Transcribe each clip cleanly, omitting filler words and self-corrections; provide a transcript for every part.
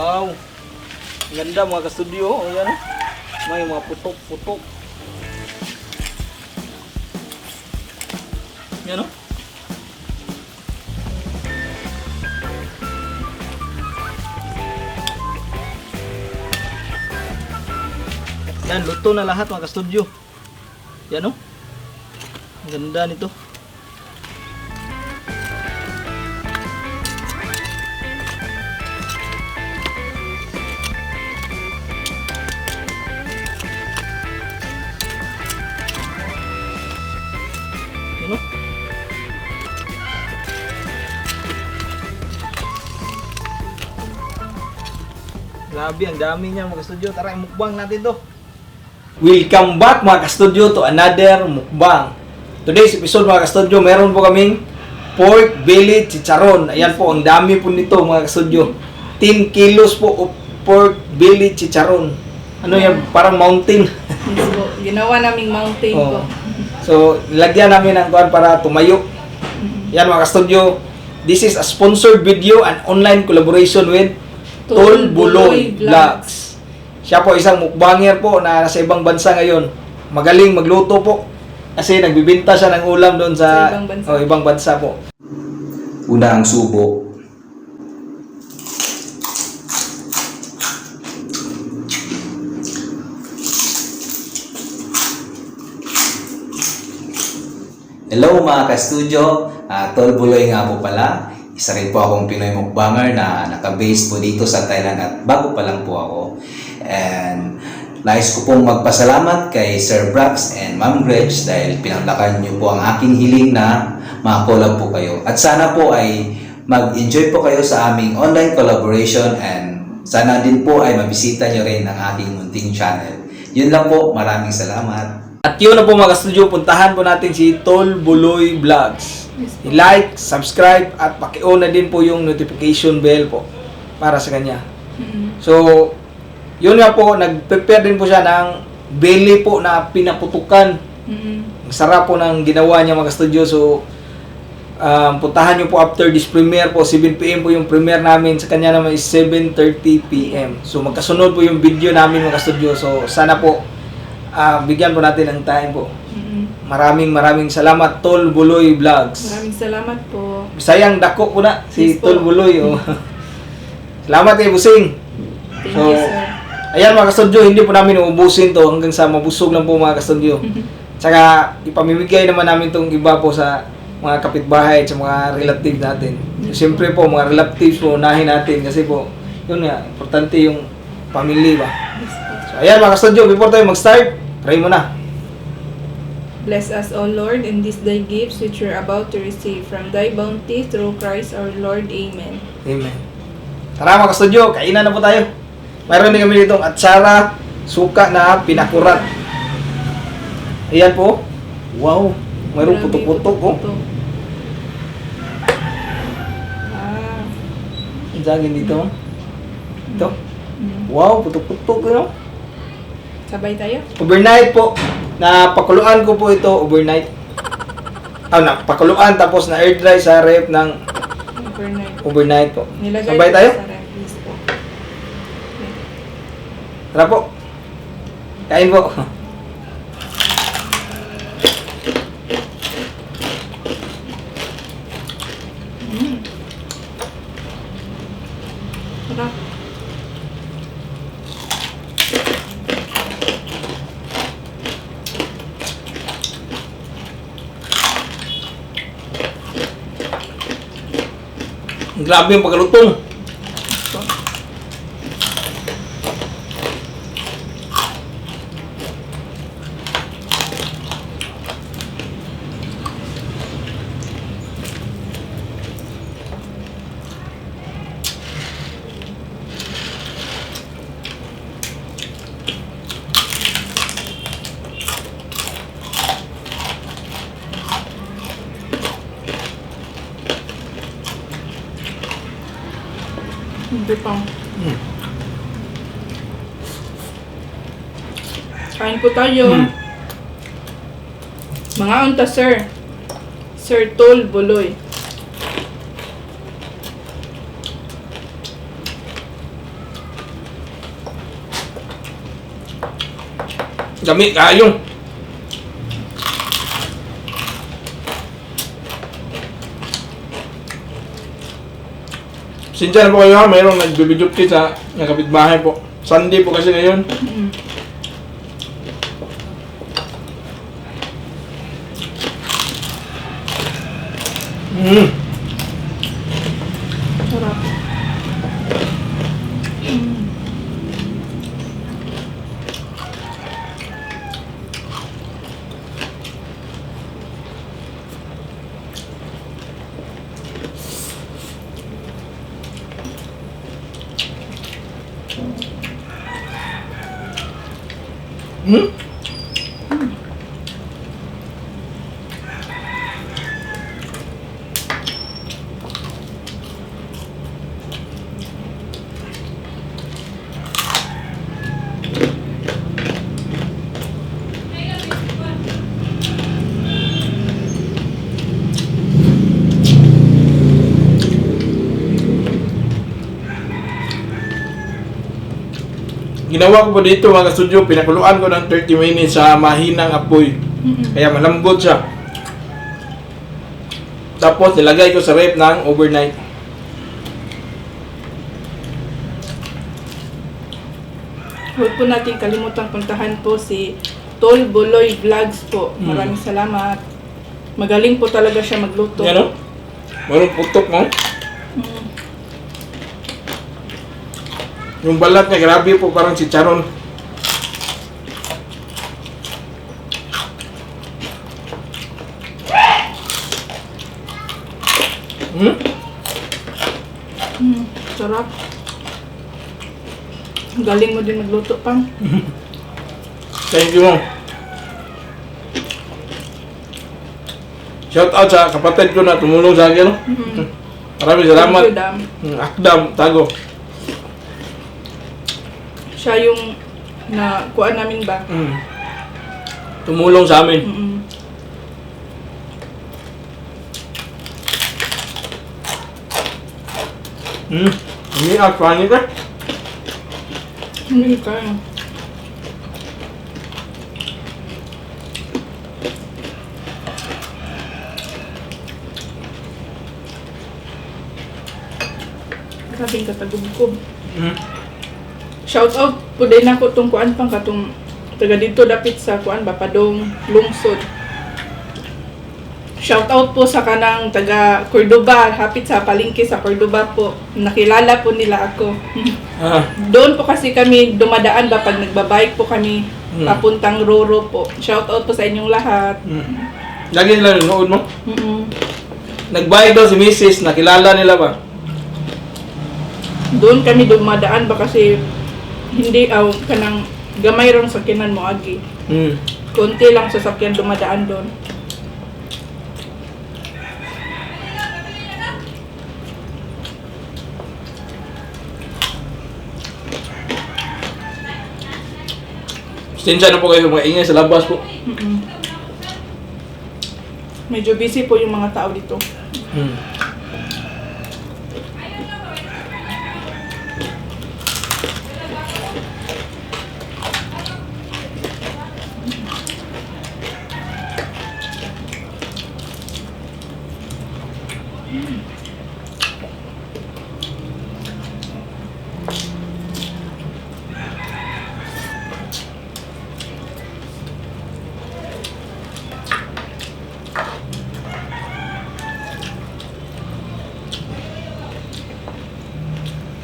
Wow. Ganda mga ka-studio. Ayan. May mga putok-putok. Yan o. Yan, luto na lahat mga ka-studio. Yan o. Ganda nito. Yan o. Grabe, ang dami niya mga ka-studio. Tara, mukbang natin to. Welcome back mga ka-studio to another mukbang. Today's episode mga ka-studio, meron po kaming pork belly chicharon. Ayan po, ang dami po nito mga ka-studio. 10 kilos po of pork belly chicharon. Ano yan? Parang mountain. Ginawa naming mountain po. So, lagyan namin ng kuwan para tumayo. Yan mga ka-studio. This is a sponsored video and online collaboration with Tol Buloy Vlogs. Siya po isang mukbanger po na nasa ibang bansa ngayon. Magaling magluto po. Kasi nagbibenta siya ng ulam doon sa ibang bansa po. Una ang subo. Hello mga ka-studio, Tol Buloy nga po pala. Isa rin po akong Pinoy mukbanger na naka-base po dito sa Thailand at bago pa lang po ako. And nais ko pong magpasalamat kay Sir Brax and Ma'am Gretch dahil pinanglakan niyo po ang aking hiling na makakolab po kayo. At sana po ay mag-enjoy po kayo sa aming online collaboration and sana din po ay mabisita niyo rin ang aking munting channel. Yun lang po, maraming salamat. At yun na po mga ka-studio, puntahan po natin si Tol Buloy Vlogs. I-like, subscribe, at paki-on na din po yung notification bell po para sa kanya. So, yun nga po, nag-prepare din po siya ng belly po na pinaputukan. Ang sarap po ng ginawa niya mga ka-studio. So, puntahan nyo po after this premiere po. 7 PM po yung premiere namin. Sa kanya naman is 7:30 PM. So, magkasunod po yung video namin mga ka-studio. So, sana po bigyan po natin ng time po. Maraming salamat Tol Buloy Vlogs. Maraming salamat po. Bisayang dako po na si Yes po. Tol Buloy. Oh. Salamat kay Busing. Thank you, sir. Ayan mga ka-studio, hindi po namin uubusin to hanggang sa mabusog lang po mga ka-studio. Tsaka ipamimigay naman namin itong iba po sa mga kapitbahay at sa mga relatives natin. Siyempre po mga relatives po unahin natin kasi po yun nga, importante yung family ba. So ayan mga ka-studio, before tayo mag-start, pray muna. Bless us, O Lord, in this thy gifts which we are about to receive from thy bounty through Christ our Lord. Amen. Amen. Tara mga ka-studio, kainan na po tayo. Mayroon din kami ditong atsara, suka na pinakurat. Ayan po. Wow, mayroong Grabe, putok-putok oh. putok-putok. Ah. Ang daging dito. Ito. Wow, putok-putok yun. Sabay tayo? Overnight po. Napakuluan ko po ito overnight. Napakuluan tapos na air dry sa ref ng overnight po. Nilagay Sabay ko tayo? sa ref. Yes po. Tara po. Kain po. Sarap. Grabe yung pagkalutong. Hindi pa. Kain po tayo. Mga unta, sir. Sir Tol Buloy. Gami kayo. Sinsya na po kayo ha, mayroong nagbibidyoke sa kapitbahay po. Sunday po kasi ngayon. Sarap. Hmm? Ginawa ko po dito mga studio, pinakuluan ko ng 30 minutes sa mahinang apoy. Kaya malambot siya. Tapos nilagay ko sa ref ng overnight. Huwag po natin kalimutang puntahan po si Tol Buloy Vlogs po. Maraming salamat. Magaling po talaga siya magluto. Yan o. Mayroong putok mo. Yung balat niya, grabe po, parang si Charon. Sarap. Galing mo din magluto, Pang. Thank you mo. Shout out sa kapatid ko na tumulong sa akin. No? Maraming salamat. Thank you, Dam. Akdam, Tago. Siya yung nakuha namin ba? Tumulong sa amin. Ini apa ini kan? Hindi kaya. Grabing katagubkob. Shout out po din ako tong kuan pang katong taga dito dapit sa kuan Bapadong Lungsod. Shout out po sa kanang taga Cordoba, hapit sa palengke sa Cordoba po. Nakilala po nila ako. Doon po kasi kami dumadaan ba pag nagbabike po kami papuntang Roro po. Shout out po sa inyong lahat. Lagi nila nanood mo? Nagbayad daw si Mrs. Nakilala nila ba? Doon kami dumadaan ba kasi hindi kanang gamay rong sakyanan mo agi. Konti lang sasakyan dumadaan doon. Sinsya na po kayo mga ingay sa labas po. Medyo busy po yung mga tao dito.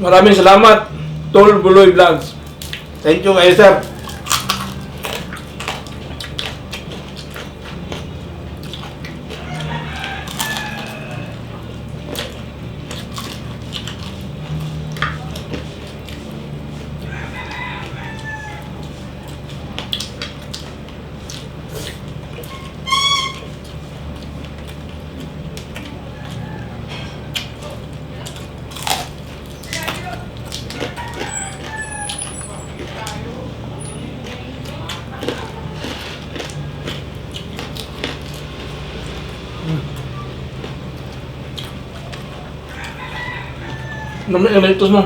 Maraming salamat, Tol Buloy Vlogs. Thank you kayo, sir. Namanya yang itu semua.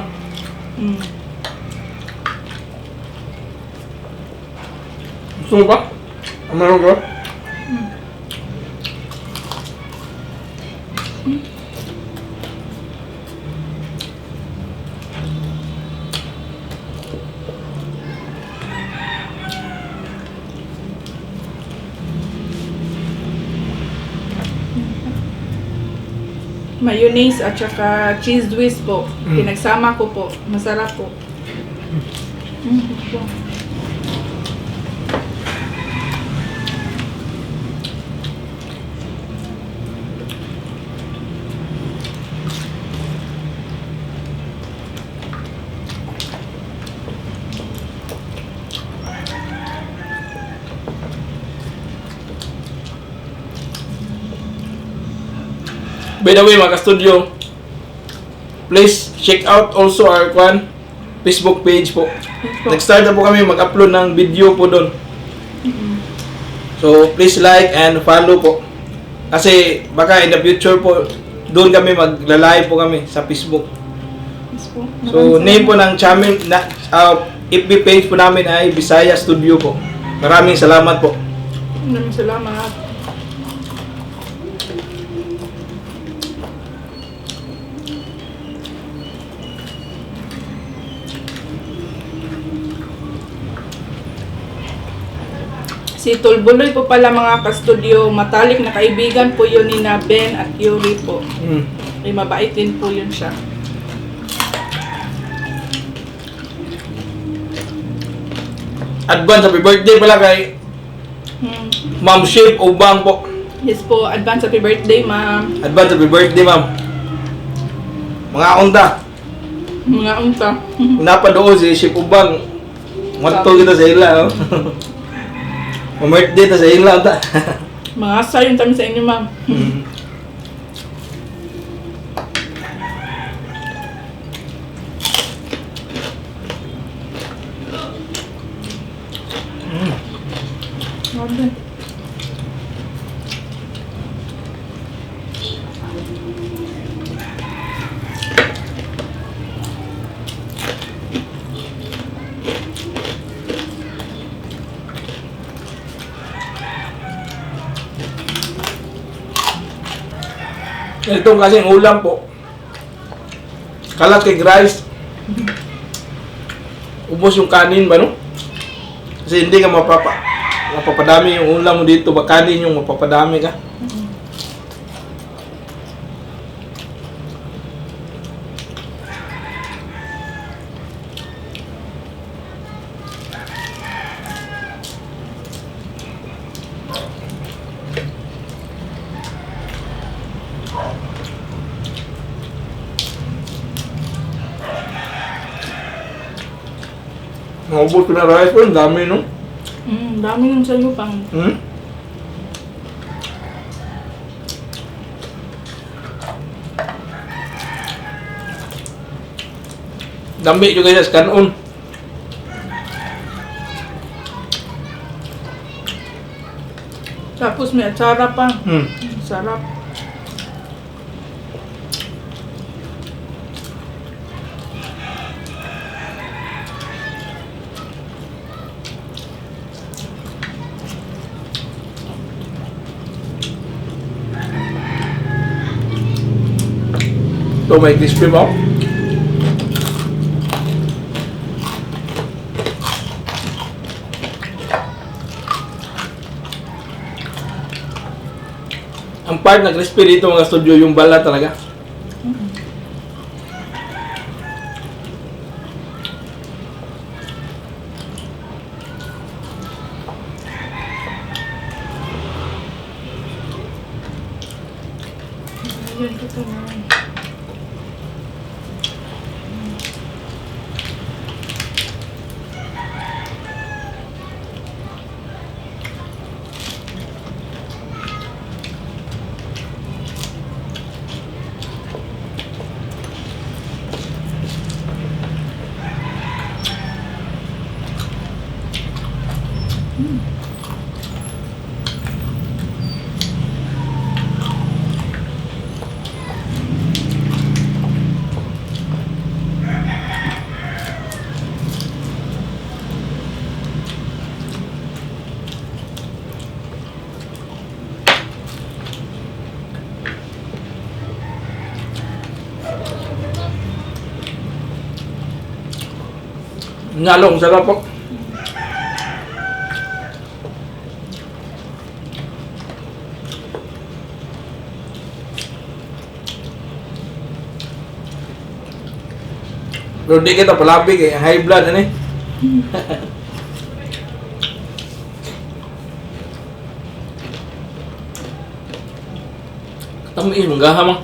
Gusto mo ba? Meron ka? Mayonnaise at saka cheese whiz po. Pinagsama ko po. Masarap po. Ito. By the way, mga ka-studio, please check out also our Facebook page po. Nag-start na po kami mag-upload ng video po doon. So, please like and follow po. Kasi baka in the future po, doon kami magla-live po kami sa Facebook. So, name po ng channel, FB page po namin ay Bisaya Studio po. Maraming salamat po. Maraming salamat. Si Tulbuloy po pala mga ka-studio, matalik na kaibigan po yun ni na Ben at Yuri po. Ay mabait din po yun siya. Advance happy birthday pala kay Ma'am Shape Ubang po. Yes po, advance happy birthday ma'am. Advance happy birthday, ma'am. Mga unta, Mga unta. napadoon si Shape Ubang. Matto kita sa ila, oh. Ma-birthday ta sa ila, unta. Mga asa yung tamis sa inyo ma'am. Grabe. Itong kasing ulam po. Kalat kay rice. Ubos yung kanin ba, no? Kasi hindi ka mapapadami yung ulam mo dito. Ba kanin yung mapapadami ka. Naubos ko na rice po, ang dami, no? Dami yung sa'yo pang. Dami juga sa kanon. Tapos may atsara pa. Sarap. Ito may crispy ba? Ang part na crispy dito mga studio, yung bala talaga. Yan ko to na. Ngalong, sarap po. Pero di kita palabig eh, high blood ano eh. Tamis, manggahamang.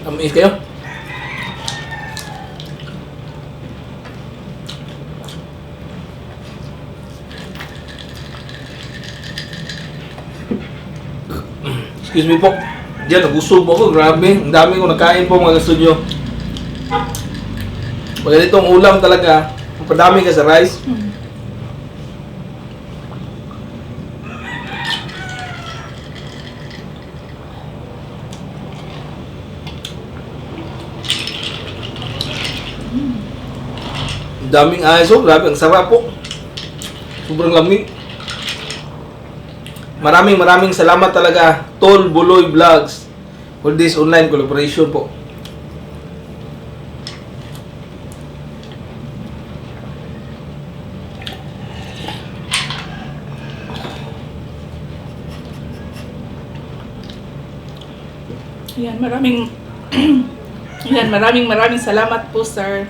Tamis kayo? Excuse me po. Diyan, nagusog po ako. Grabe. Ang dami ko nakain po mga studio. Pag ganitong ulam talaga, padami ka sa rice. Ang daming aso. Grabe, ang sarap po. Sobrang lamig. Maraming salamat talaga Tol Buloy Vlogs for this online collaboration po. Yan, maraming salamat po, sir.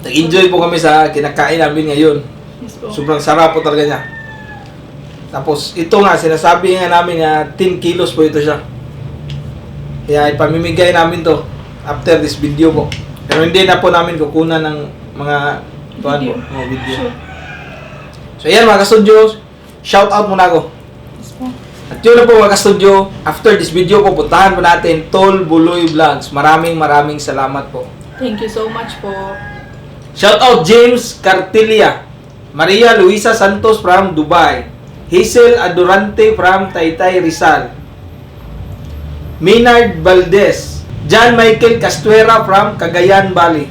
Nag-enjoy po kami sa kinakain namin ngayon. Yes po. Sobrang sarap po talaga niya. Tapos ito nga, sinasabi nga namin na 10 kilos po ito siya. Kaya ipamimigay namin to after this video po. Pero hindi na po namin kukunan ng mga Video. mga video. Sure. So ayan mga ka-studio, shout out muna ako. Yes po. At yun na po mga ka-studio, after this video po, puntahan po natin Tol Buloy Vlogs. Maraming salamat po. Thank you so much po. Shout out James Cartilia, Maria Luisa Santos from Dubai, Hazel Adorante from Taytay Rizal, Maynard Valdez, John Michael Castuera from Cagayan Valley,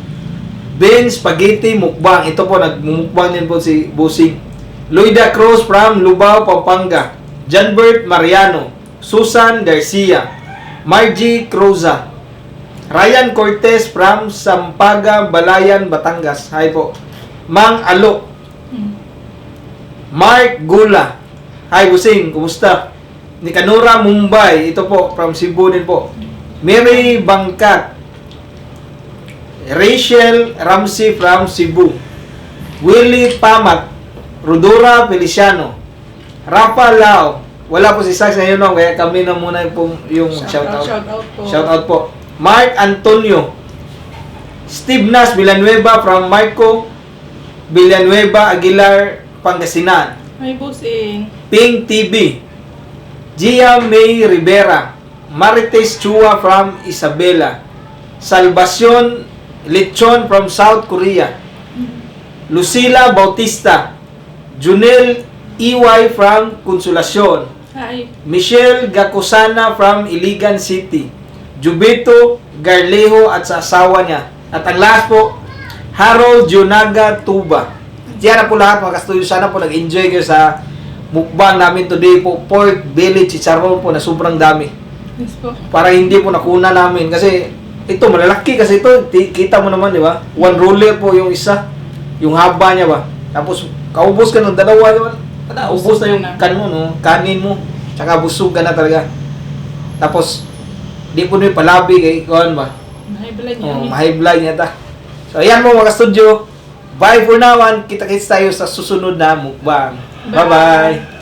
Ben Spaghetti Mukbang, ito po nagmumukbang din po si Busing, Loida Cruz from Lubao, Pampanga, Janbert Mariano, Susan Garcia, Margie Cruza, Ryan Cortez from Sampaga, Balayan, Batangas. Hi po. Mang Alo, Mark Gula. Hi Busing, kumusta? Nicanora Mumbai, ito po from Cebu din po. Mary Bangkat, Rachel Ramsey from Cebu, Willie Pamat, Rodora Feliciano, Rafa Lao. Wala po si Sax ngayon, no? Kaya kami na muna yung shout out. po. Shout out po. Mark Antonio, Steve Nas Villanueva from Marco Villanueva Aguilar, Pangasinan. Hi, Busing. Ping TV, Gia May Rivera, Marites Chua from Isabela, Salvacion Lechon from South Korea, Lucila Bautista, Junel EY from Consolacion, Hi. Michelle Gacosana from Iligan City, Jubito Garlejo at sa asawa niya. At ang last po, Harold Jonaga Tuba. Diyan na po lahat mga kastudio. Sana po nag-enjoy kayo sa mukbang namin today po. Pork belly chicharon po na sobrang dami. Yes po. Para hindi po nakuna namin. Kasi ito malalaki kasi ito. Kita mo naman, di ba? One roller po yung isa. Yung haba niya ba? Tapos kaubos ka ng dalawa. Di ba? Ubos na yung kanin mo. Tsaka busog ka na talaga. Tapos di po nyo palabi kay kuhan ba? High blood niya. High blood niya ta. So ayan mo mga studio. Bye for now and kita-kits tayo sa susunod na mukbang. Bye-bye!